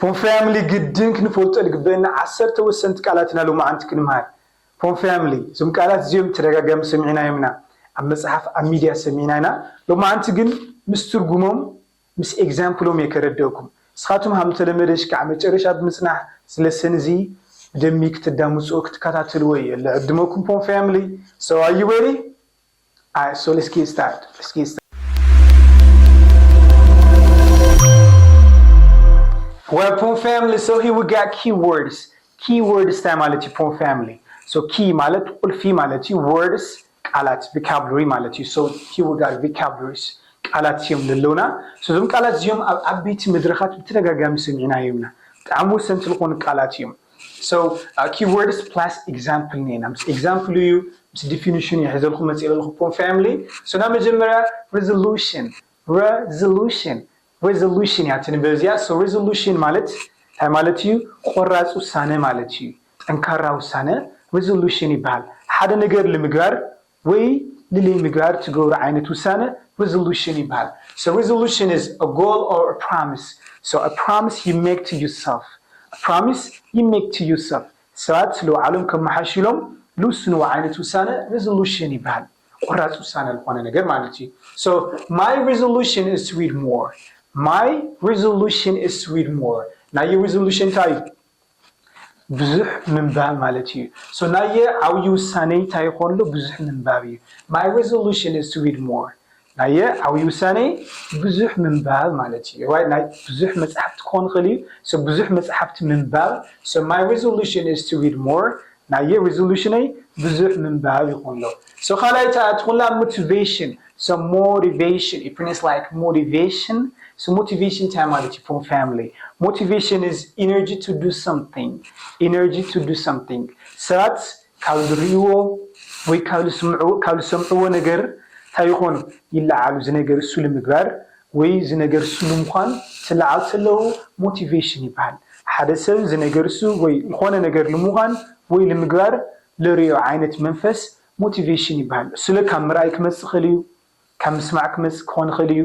ፖም ፋሚሊ ግድን ክንፈልጦ ዝግበአና ዓሰርተ ወሰንቲ ቃላት ኢና ሎማዓንቲ ክንምሃር። ፖም ፋሚሊ፣ እዞም ቃላት እዚኦም ተደጋጋሚ ሰሚዕናዮም ኢና። ኣብ መጽሓፍ፣ ኣብ ሚድያ ሰሚዕና ኢና። ሎማዓንቲ ግን ምስ ትርጉሞም፣ ምስ ኤግዛምፕሎም እየ ከረድአኩም። ንስኻትኩም ሃም ተለመደ እስካዕ መጨረሻ ብምጽናሕ፣ ስለ ሰን እዚ ብደሚ ክትዳምጽዎ ክትከታተልዎ እየ ልዕድመኩም ፖም ፋሚሊ። So are you ready? Alright, so let's get started. Let's get started. Well, Pom family, so here we got keywords. Keywords time ማለት እዩ Pom family. So key ማለት ቁልፊ ማለት እዩ። Words ቃላት፣ vocabulary ማለት እዩ። So here we got vocabularies. ቃላት እዮም ዘለውና። So እዞም ቃላት እዚኦም ኣብ ዓበይቲ መድረኻት ብተደጋጋሚ ሰሚዕናዮም ኢና። ብጣዕሚ ወሰንቲ ዝኾኑ ቃላት እዮም። So uh, keywords plus example ኔና። ምስ example እዩ፣ ምስ definition እዩ ሒዘልኩም መፅእ ዘለኹ Pom family። So ናብ መጀመርያ resolution፣ resolution፣ resolution እያ ትንበብ እዚኣ። So resolution ማለት እንታይ ማለት እዩ? ቆራፅ ውሳነ ማለት እዩ። ጠንካራ ውሳነ resolution ይበሃል። ሓደ ነገር ንምግባር ወይ ንለይምግባር ትገብሮ ዓይነት ውሳነ resolution ይበሃል። So resolution is a goal or a promise. So a promise you make to yourself. A promise you make to yourself. ሰባት ስለ ባዕሎም ከመሓሽሎም ልውስንዎ ዓይነት ውሳነ resolution ይበሃል። ቆራፅ ውሳነ ዝኾነ ነገር ማለት እዩ። So my resolution is to read more. My resolution is to read more. ናየ resolution እንታይ እዩ? ብዙሕ ምንባብ ማለት እዩ። So ናየ ዓብዪ ውሳነይ እንታይ ይኾን ኣሎ? ብዙሕ ምንባብ እዩ። My resolution is to read more. ናየ ዓብዪ ውሳነይ ብዙሕ ምንባብ ማለት እዩ። Right? ናይ ብዙሕ መጽሓፍቲ ክኾን ይኽእል እዩ። So ብዙሕ መጽሓፍቲ ምንባብ። So my resolution is to read more. ናየ resolution ይ ብዙሕ ምንባብ ይኾን ኣሎ። So ካልኣይ ተኣትኹላ motivation. So motivation, it means like motivation. So motivation እንታይ ማለት እዩ Pom family? Motivation is energy to do something. Energy to do something. ሰባት ካብ ዝርእይዎ ወይ ካብ ዝስምዕዎ፣ ካብ ዝሰምዕዎ ነገር እንታይ ይኾኑ? ይለዓሉ። እዚ ነገር እሱ ንምግባር ወይ እዚ ነገር እሱ ንምዃን ትለዓል ተለዉ motivation ይበሃል። ሓደ ሰብ እዚ ነገር እሱ ወይ ዝኾነ ነገር ንምዃን ወይ ንምግባር ለርእዮ ዓይነት መንፈስ motivation ይበሃል። ስለ ካብ ምርኣይ ክመጽእ ይኽእል እዩ፣ ካብ ምስማዕ ክመጽእ ክኾን ይኽእል እዩ።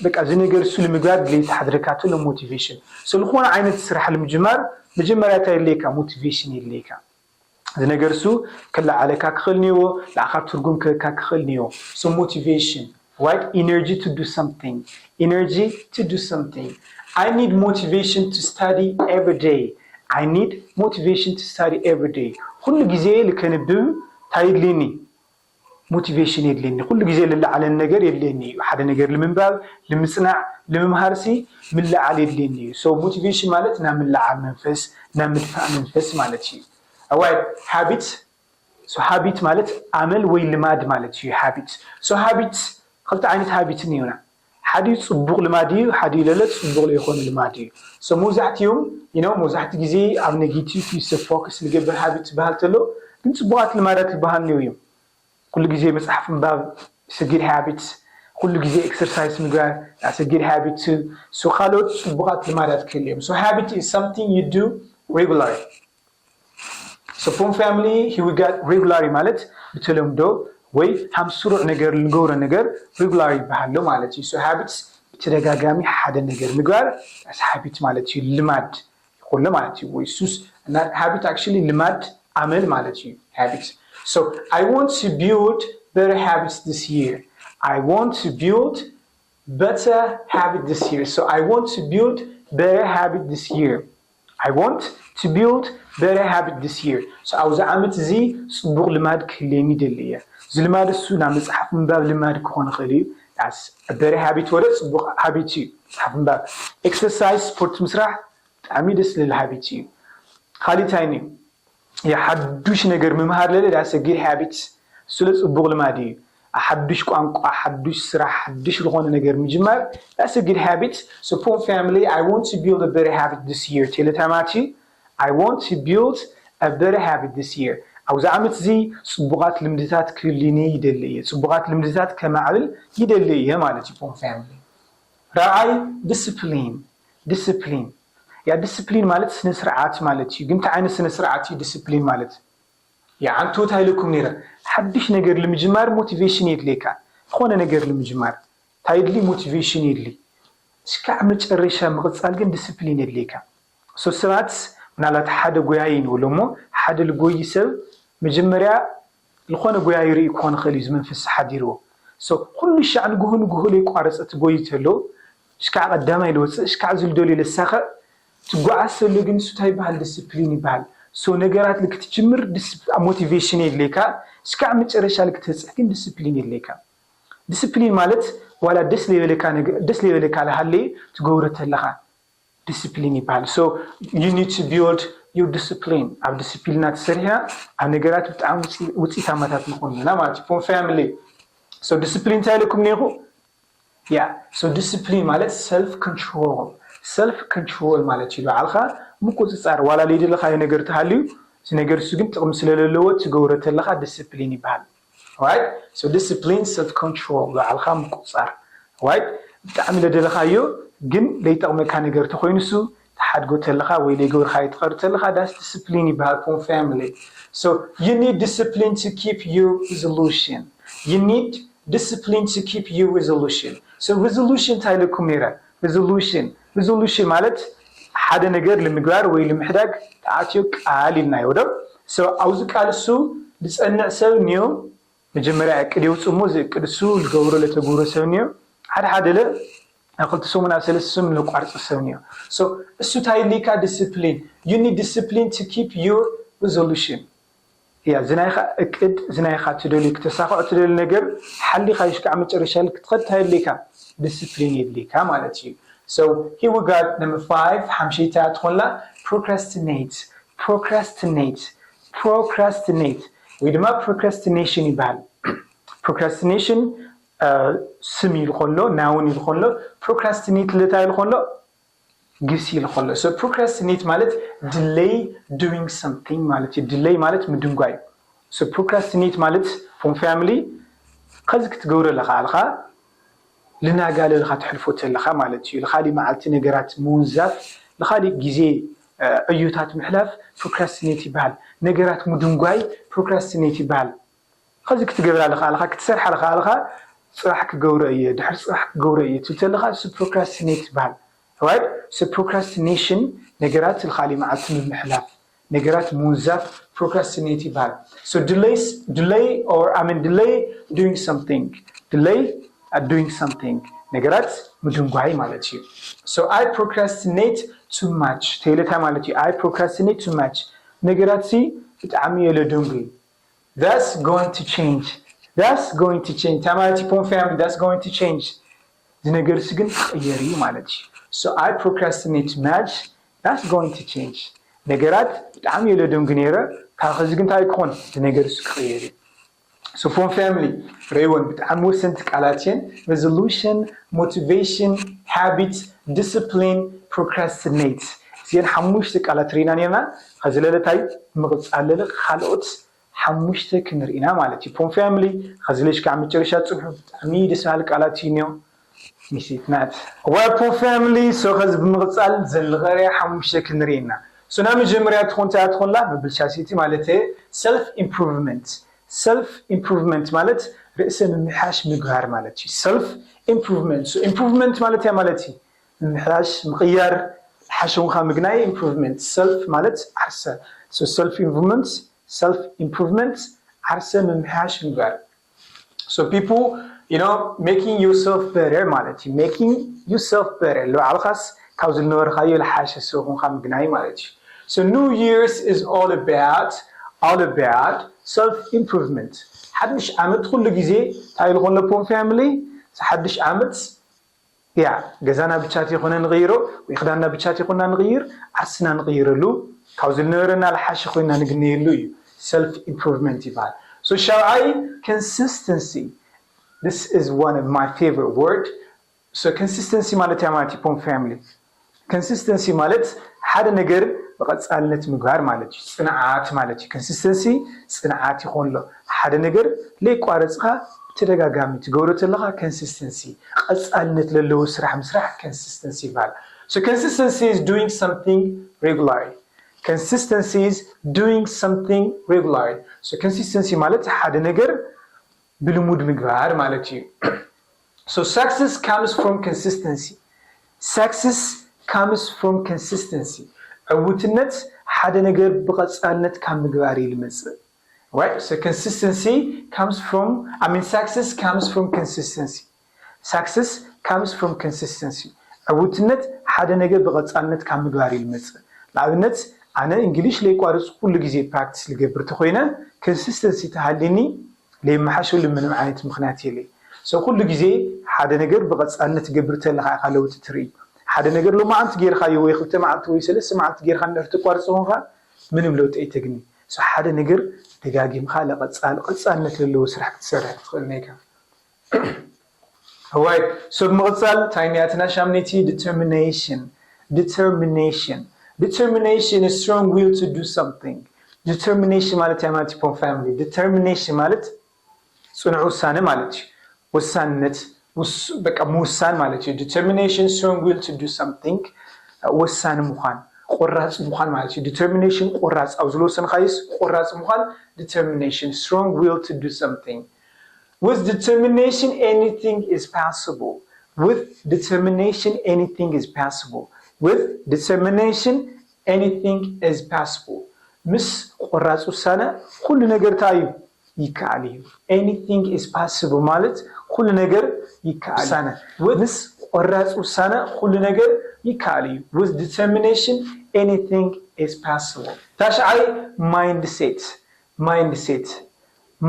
በቃ እዚ ነገር እሱ ንምግባር ድሌት ሓድረካ ተሎ motivation። So ዝኾነ ዓይነት ስራሕ ንምጅማር መጀመርያ እንታይ የድልየካ? Motivation የድልየካ። እዚ ነገር እሱ ክለዓለካ ክኽእል እኒዎ፣ ንዓኻ ትርጉም ክህበካ ክኽእል እኒዎ። So motivation, right? Energy to do something. Energy to do something. I need motivation to study every day. I need motivation to study every day. ኩሉ ግዜ ልከንብብ እንታይ የድልየኒ? Motivation የድልየኒ። ኩሉ ግዜ ልለዓለን ነገር የድልየኒ እዩ። ሓደ ነገር ንምንባብ፣ ንምጽናዕ፣ ንምምሃርሲ ምለዓል የድልየኒ እዩ። So motivation ማለት ናብ ምለዓል መንፈስ፣ ናብ ምድፋእ መንፈስ ማለት እዩ። ኣዋይ፣ habit። So habit ማለት ኣመል ወይ ልማድ ማለት እዩ። Habit። So habit፣ ክልተ ዓይነት habit እኒኦና። ሓደ ጽቡቕ ልማድ እዩ፣ ሓደ ለለ ጽቡቕ ዘይኮነ ልማድ እዩ። So መብዛሕትኦም፣ you know፣ መብዛሕትኡ ግዜ ኣብ negative focus ልገብር habit ዝበሃል ተሎ፣ ግን ጽቡቓት ልማዳት ዝበሃል እኒኦ እዮም። ኩሉ ግዜ መጽሓፍ ምንባብ፣ it's a good habit። ኩሉ ግዜ exercise ምግባር፣ that's a good habit too። So ካልኦት ጽቡቓት ልማዳት ክህሉ እዮም። So habit is something you do regularly. So Pom family, here we got regularly ማለት ብተለምዶ ወይ ሃም ስሩዕ ነገር ንገብሮ ነገር regularly ይበሃል ኣሎ ማለት እዩ። So habits ብተደጋጋሚ ሓደ ነገር ምግባር፣ that's habit ማለት እዩ። ልማድ ይኾሎ ማለት እዩ። ወይ ሱስ እና habit actually ልማድ ኣመል ማለት እዩ። Habit. So I want to build better habits this year. I want to build better habit this year. So I want to build better habit this year. I want to build better habit this year. So ኣብዚ ዓመት እዚ ጽቡቕ ልማድ ክህልየኒ ይደሊ እየ። እዚ ልማድ እሱ ናብ መጽሓፍ ምንባብ ልማድ ክኾን ይኽእል እዩ። That's a better habit ወደ ጽቡቕ habit እዩ። መጽሓፍ ምንባብ፣ exercise፣ ስፖርት ምስራሕ ብጣዕሚ ደስ ልብል habit እዩ። ካሊእ እንታይ እዩ? የሓዱሽ ነገር ምምሃር ለለ that's a good habit። ስለ ጽቡቕ ልማድ እዩ። ሓዱሽ ቋንቋ፣ ሓዱሽ ስራሕ፣ ሓዱሽ ዝኾነ ነገር ምጅማር that's a good habit። So Pom family, I want to build a better habit this year። ቴለታማቲ፣ I want to build a better habit this year። ኣብዚ ዓመት እዚ ጽቡቓት ልምድታት ክህልኒ ይደሊ እየ። ጽቡቓት ልምድታት ከማዕብል ይደሊ እየ ማለት እዩ Pom family። ራብዓይ፣ discipline። Discipline። ያ፣ discipline ማለት ስነ ስርዓት ማለት እዩ። ግን እንታይ ዓይነት ስነ ስርዓት እዩ discipline ማለት? ያ፣ ዓንቱ እንታይ ኢለኩም ነይረ? ሓድሽ ነገር ንምጅማር motivation የድልየካ። ዝኾነ ነገር ንምጅማር እንታይ የድሊ? Motivation የድሊ። እስካዕ መጨረሻ ምቕጻል ግን discipline የድልየካ። So ሰባት ምናልባት ሓደ ጎያይ ንብሎ እሞ ሓደ ልጎይ ሰብ መጀመርያ ዝኾነ ጎያይ ርኢ ክኾን ይኽእል እዩ ዝመንፈስ ሓዲርዎ። So ኩሉ ሻዕ ንግሆ ንግሆ ለይቋረፀ ትጎይ ተሎ እሽካዕ ቀዳማይ ልወፅእ እሽካዕ ዝልደልዩ ለሳኸዕ ትጓዓዝ ተሎ ግን እሱ እንታይ ይበሃል? ዲስፕሊን ይበሃል። So ነገራት ልክትጅምር ሞቲቬሽን የድልየካ፣ እሽካዕ መጨረሻ ልክትበፅሕ ግን ዲስፕሊን የድልየካ። ዲስፕሊን ማለት ዋላ ደስ ለይበለካ ነገር ደስ ለይበለካ ልሃለየ ትገብሮ ተለኻ ዲስፕሊን ይበሃል። So you need to build your discipline። ኣብ ዲስፕሊና ተሰሪሕና ኣብ ነገራት ብጣዕሚ ውፅኢታማታት ንኾን ኢና ማለት እዩ። ፎም ፋሚሊ። So ዲስፕሊን እንታይ ኢለኩም ነይኹ? Yeah. So ዲስፕሊን ማለት ሰልፍ ኮንትሮል፣ ሰልፍ ኮንትሮል ማለት እዩ። ባዕልኻ ምቁፅፃር ዋላ ለይደለኻዮ ነገር ተሃልዩ እዚ ነገር እሱ ግን ጥቕሚ ስለለለዎ ትገብሮ ተለኻ ዲስፕሊን ይበሃል። Right? So ዲስፕሊን ሰልፍ ኮንትሮል ባዕልኻ ምቁፅፃር። Right? ብጣዕሚ ለደለኻዮ ግን ለይጠቕመካ ነገር ተኾይኑ እሱ ተሓድጎ ተለኻ ወይ ለይገብርኻዮ ትቐር ተለኻ that's discipline ይበሃል። ፎም ፋሚሊ። So you need discipline to keep your resolution. You need discipline to keep your resolution. So resolution እንታይ ኢለኩም ነይረ? Resolution resolution ማለት ሓደ ነገር ንምግባር ወይ ንምሕዳግ ተኣትዮ ቃል ኢልናዮ ዶ? So ኣብዚ ቃል እሱ ዝፀንዕ ሰብ እኒዮ። መጀመርያ እቅድ የውፅእ እሞ እዚ እቅድ እሱ ዝገብሮ ለተግብሮ ሰብ እኒዮ። ሓደ ሓደ ለ ኣብ ክልተ ሰሙን ኣብ ሰለስተ ሰሙን ለቋርፅ ሰብ እኒዮ። So እሱ እንታይ ኢልካ? ዲስፕሊን። You need discipline to keep your resolution. ያ ዝናይኻ እቅድ ዝናይኻ ትደልዩ ክተሳኽዖ ትደሊ ነገር ሓሊኻ ይሽካዕ መጨረሻ ክትኸድ እንታይ የድልየካ? ዲስፕሊን የድልየካ ማለት እዩ። So here we got number five ሓምሸይታ ትኾንላ። Procrastinate. Procrastinate. Procrastinate ወይ ድማ procrastination ይበሃል። Procrastination ስም ኢሉ ከሎ ናውን ኢሉ ከሎ procrastinate ልታ ኢሉ ከሎ ግስ ኢሉ ከሎ። So procrastinate ማለት delay doing something ማለት እዩ። Delay ማለት ምድንጓይ። So procrastinate ማለት ፎም ፋሚሊ ከዚ ክትገብሮ ለኽኣልካ ልናጋለ ልኻ ትሕልፎ ተለኻ ማለት እዩ። ልኻሊ መዓልቲ ነገራት ምውንዛፍ፣ ልኻሊ ግዜ ዕዩታት ምሕላፍ procrastinate ይበሃል። ነገራት ምድንጓይ procrastinate ይበሃል። ከዚ ክትገብራ ልኽኣልኻ ክትሰርሓ ልኽኣልኻ ፅራሕ ክገብሮ እየ ድሕር ፅራሕ ክገብሮ እየ ትብል ተለኻ እሱ procrastinate ይበሃል። Right? So procrastination ነገራት ልኻሊ መዓልቲ ምምሕላፍ ነገራት ምውንዛፍ procrastinate ይበሃል። So delays, delay or I mean delay doing something. Delay at doing something. ነገራት ምድንጓይ ማለት እዩ። So I procrastinate too much. ተይለታ ማለት እዩ። I procrastinate too much. ነገራት ሲ ብጣዕሚ የለደንጉ። That's going to change. That's going to change. ተማቲ ፖም ፋሚሊ that's going to change. እዚ ነገር ሲ ግን ክቕየር እዩ ማለት እዩ። So I procrastinate too much. That's going to change. ነገራት ብጣዕሚ የለደንጉ ነይረ ካብ ኸዚ ግን እንታይ ክኾን እዚ ነገር ሲ ክቕየር እዩ። So ፎም ፋሚሊ ረይወን ብጣዕሚ ወሰንቲ ቃላት እየን። Resolution, motivation, habit, discipline, procrastinate. እዚአን ሓሙሽተ ቃላት ርኢና ነርና። ኸዚ ለለታይ ምቕፃል ለለ ካልኦት ሓሙሽተ ክንርኢና ማለት እዩ። ፖም ፋሚሊ ኸዚ ለሽ ከዓ መጨረሻ ፅንሑ ብጣዕሚ ደስ በሃሊ ቃላት እዩ እኒኦ። ሚሲት ናት ዋ ፖም ፋሚሊ። So ኸዚ ብምቕፃል ዘለቐርያ ሓሙሽተ ክንርኢና። So ናብ መጀመርያ ትኾን እንታይ ትኾንላ መብልሻ ሲቲ ማለት self improvement. Self improvement ማለት ርእሰ ምምሕያሽ ምግባር ማለት እዩ። Self improvement. So improvement ማለት እያ ማለት እዩ ምምሕያሽ ምቕያር ሓሸውንካ ምግናይ improvement። Self ማለት ዓርሰ። So self improvement, self improvement ዓርሰ ምምሕያሽ ምግባር። So people, you know, making yourself better ማለት እዩ። Making yourself better ንባዕልኻስ ካብ ዝነበርካዮ ዝሓሸ ሰብ ኮንካ ምግናይ ማለት እዩ። So New Year's is all about, all about self improvement. ሓድሽ ዓመት ኩሉ ግዜ እንታይ ኢሉ ኮሎ ፖም ፋሚሊ ሓድሽ ዓመት ያ ገዛና ብቻ ተይኮነ ንቕይሮ ወይ ክዳንና ብቻ ተይኮና ንቕይር ዓርስና ንቕይረሉ ካብ ዝነበረና ልሓሸ ኮይና ንግነየሉ እዩ። Self improvement ይበሃል። So ሻብዓይ consistency. This is one of my favorite word. So consistency ማለት እያ ማለት እዩ ፖም ፋሚሊ። Consistency ማለት ሓደ ነገር ብቐፃልነት ምግባር ማለት እዩ። ፅንዓት ማለት እዩ። Consistency ፅንዓት ይኾን ኣሎ ሓደ ነገር ለይቋረፅኻ ብተደጋጋሚ ትገብሮ ተለኻ consistency ቐፃልነት ለለዎ ስራሕ ምስራሕ consistency ይበሃል። So consistency is doing something regularly. Consistency is doing something regularly. So consistency ማለት ሓደ ነገር ብልሙድ ምግባር ማለት እዩ። So success comes from consistency. Success comes from consistency. ዕውትነት ሓደ ነገር ብቐጻልነት ካብ ምግባር እዩ ዝመጽእ። Right? So consistency comes from, I mean, success comes from consistency. Success comes from consistency. ዕውትነት ሓደ ነገር ብቐጻልነት ካብ ምግባር እዩ ዝመጽእ። ንኣብነት ኣነ እንግሊሽ ለይቋርጽ ኩሉ ግዜ ፕራክቲስ ልገብር ተኾይነ ኮንሲስተንሲ ተሃልኒ ለይመሓሸሉ ምንም ዓይነት ምኽንያት የለይ። So ኩሉ ግዜ ሓደ ነገር ብቐጻልነት ትገብር ተለኻ ኢኻ ለውጢ ትርኢ። ሓደ ነገር ሎማዓንቲ ጌርካዮ ወይ ክልተ መዓልቲ ወይ ሰለስተ መዓልቲ ጌርካ እንድሕር ተቋርጾ ኾንካ ምንም ለውጢ ኣይተግኒ። So ሓደ ነገር ደጋጊምካ ለቐጻል ቀጻልነት ለለዎ ስራሕ ክትሰርሕ ክትኽእል ነይካ። Alright, so ብምቕጻል እንታይ እኒኣትና ሻምነይቲ determination. Determination. Determination is strong will to do something. Determination ማለት እንታይ ማለት እዩ? ፖን ፋሚሊ determination ማለት ጽኑዕ ውሳነ ማለት እዩ። ወሳንነት ውስ- በቃ ምውሳን ማለት እዩ። Determination, strong will to do something. ወሳኒ ምዃን፣ ቆራጽ ምዃን ማለት እዩ። Determination ቆራጽ፣ ኣብ ዝለወሰንካዮስ ቆራጽ ምዃን። Determination, strong will to do something. With determination anything is possible. With determination anything is possible. With determination anything is possible. ምስ ቆራጽ ውሳነ ኩሉ ነገር እንታይ እዩ? ይከኣል እዩ። Anything is possible ማለት ኩሉ ነገር ይከኣል እዩ። ውሳነ ምስ ቆራጽ ውሳነ ኩሉ ነገር ይከኣል እዩ። With determination anything is possible. ታሽዓይ mindset. Mindset.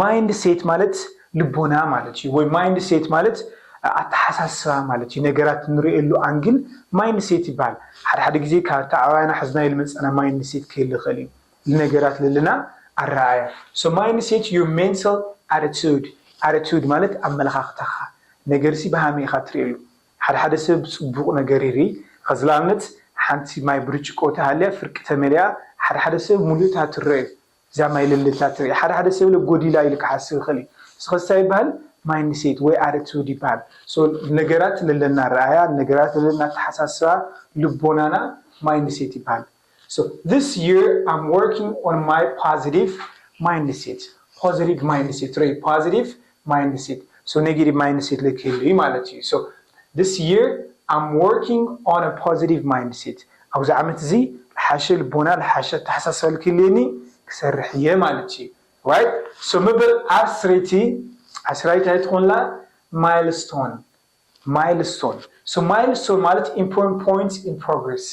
Mindset ማለት ልቦና ማለት እዩ። ወይ mindset ማለት ኣተሓሳስባ ማለት እዩ። ነገራት ንርእየሉ ኣንግል mindset ይበሃል። ሓደ ሓደ ግዜ ካብ ኣተዓባብያና ሕዝናዮ ዝመጸና mindset ክህሉ ይኽእል እዩ። ንነገራት ለለና ኣረኣእያ። So mindset, your mental attitude. Attitude ማለት ኣመለኻኽታኻ፣ ነገርሲ ብሃመይ ኢኻ ትርእየሉ። ሓደ ሓደ ሰብ ጽቡቕ ነገር ይርኢ። ኸዚ ንኣብነት ሓንቲ ማይ ብርጭቆ ተሃልያ ፍርቂ ተመሊኣ፣ ሓደ ሓደ ሰብ ሙሉእታ ትረአ እዩ። እዛ ማይ ልልታ ትርኢ። ሓደ ሓደ ሰብ ለ ጎዲላ ኢሉ ክሓስብ ይኽእል እዩ። እዚ ኸዚ እንታይ ይበሃል? ማይንድሴት ወይ ኣቲቱድ ይበሃል። So ነገራት ለለና ኣረኣእያ፣ ነገራት ለለና ኣተሓሳስባ፣ ልቦናና ማይንድሴት ይበሃል። So this year I'm working on my positive mindset. Positive mindset, right? Positive mindset. So negative mindset ለክህሉ እዩ ማለት እዩ። So this year I'm working on a positive mindset. ኣብዚ ዓመት እዚ ዝሓሸ ልቦና፣ ዝሓሸ ኣተሓሳስባ ልክህልየኒ ክሰርሕ እየ ማለት እዩ። Right? So መበል ዓስረይቲ፣ ዓስራይቲ እንታይ ትኾንላ? ማይልስቶን። ማይልስቶን። So ማይልስቶን ማለት important point in progress።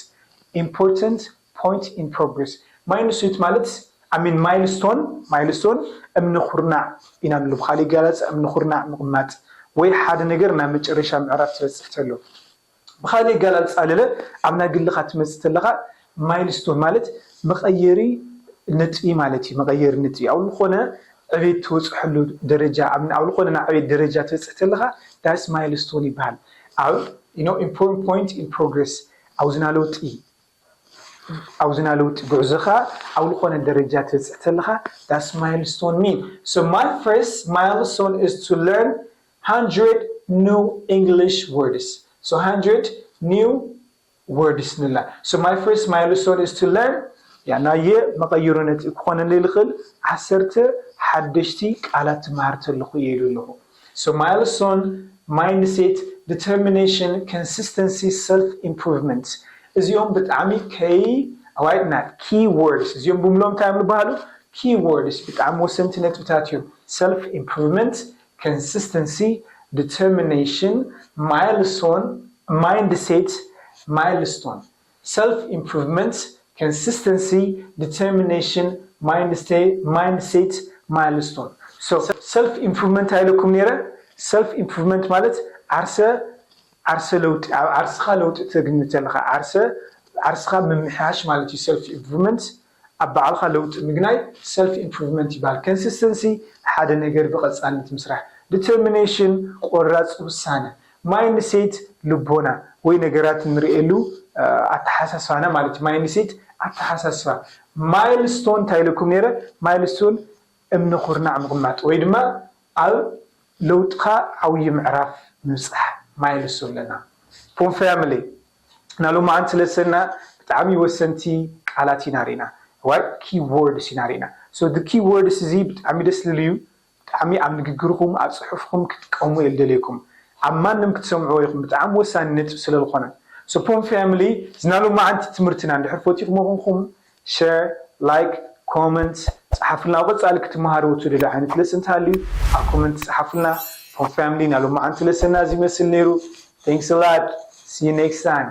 Important point in progress። ማይልስቶን ማለት፣ I mean ማይልስቶን፣ ማይልስቶን እምኒ ኩርናዕ ኢና ንብሎ። ብኻሊእ ኣገላልጻ እምኒ ኩርናዕ ምቕማጥ ወይ ሓደ ነገር ናብ መጨረሻ ምዕራፍ ትበጽሕ ተሎ። ብኻሊእ ኣገላልጻ ለለ ኣብ ናይ ግልኻ ትመጽእ ተለኻ ማይልስቶን ማለት መቐየሪ ነጥቢ ማለት እዩ። መቐየሪ ነጥቢ ኣብ ዝኾነ ዕቤት ትበጽሐሉ ደረጃ፣ ኣብ ኣብ ዝኾነ ናይ ዕቤት ደረጃ ትበጽሕ ተለኻ that's ማይልስቶን ይበሃል። ኣብ you know important point in progress ኣብዚ ናይ ለውጢ ኣብዚ ናይ ለውጢ ጉዕዞኻ ኣብ ዝኾነ ደረጃ ትበጽሕ ተለኻ that's ማይልስቶን mean. So my first milestone is to learn hundred new English words. So hundred new words ንላ። So my first milestone is to learn፣ ያ ናየ መቐይሮ ነጥቢ ክኾነለይ ዝኽእል ዓሰርተ ሓደሽቲ ቃላት ትመሃር ተለኹ እየ ኢሉ ኣለኹ። So milestone, mindset, determination, consistency, self improvement፣ እዚኦም ብጣዕሚ ከይ right not key words፣ እዚኦም ብምሎም እንታይ እዮም ዝበሃሉ? Key words፣ ብጣዕሚ ወሰንቲ ነጥብታት እዮም። Self improvement, consistency, determination, milestone, mindset, milestone. Self improvement, consistency, determination, mindset, mindset, milestone. So self improvement እንታይ ኢለኩም ነይረ? Self improvement ማለት ዓርሰ ዓርሰ ለውጢ፣ ኣብ ዓርስኻ ለውጢ ተግኒ ተለኻ፣ ዓርሰ ዓርስኻ ምምሕያሽ ማለት እዩ። Self improvement ኣብ ባዕልኻ ለውጢ ምግናይ self improvement ይበሃል። Consistency ሓደ ነገር ብቐጻልነት ምስራሕ። Determination ቆራጽ ውሳነ። Mindset ልቦና ወይ ነገራት እንርእየሉ ኣተሓሳስባና ማለት እዩ። Mindset ኣተሓሳስባ። Milestone እንታይ ኢለኩም ነይረ? Milestone እምኒ ኩርናዕ ምቕማጥ ወይ ድማ ኣብ ለውጥኻ ዓብዪ ምዕራፍ ምብጻሕ milestone ኣለና። ፖን ፋሚሊ፣ ናይ ሎማዓንቲ ለሰንና ብጣዕሚ ወሰንቲ ቃላት ኢና ርኢና፣ ወይ key words ኢና ርኢና። So the key words እዚ ብጣዕሚ ደስ ዝብል እዩ። ብጣዕሚ ኣብ ንግግርኹም ኣብ ጽሑፍኩም ክትጥቀሙ እየ ዝደልየኩም። ኣብ ማንም ክትሰምዕዎ ኢኹም፣ ብጣዕሚ ወሳኒ ነጥቢ ስለ ዝኾነ። So Pom family፣ ዝናሉ መዓንቲ ትምህርትና እንድሕር ፈቲኹሞ ኹንኹም፣ share፣ like፣ comment ጸሓፍልና። ኣብ ቀጻሊ ክትመሃርዎ ትደልዩ ዓይነት lesson እንተሃልዩ ኣብ comment ጸሓፍልና። Pom family፣ ናሉ መዓንቲ lesson ና እዚ ይመስል ነይሩ። Thanks a lot. See you next time.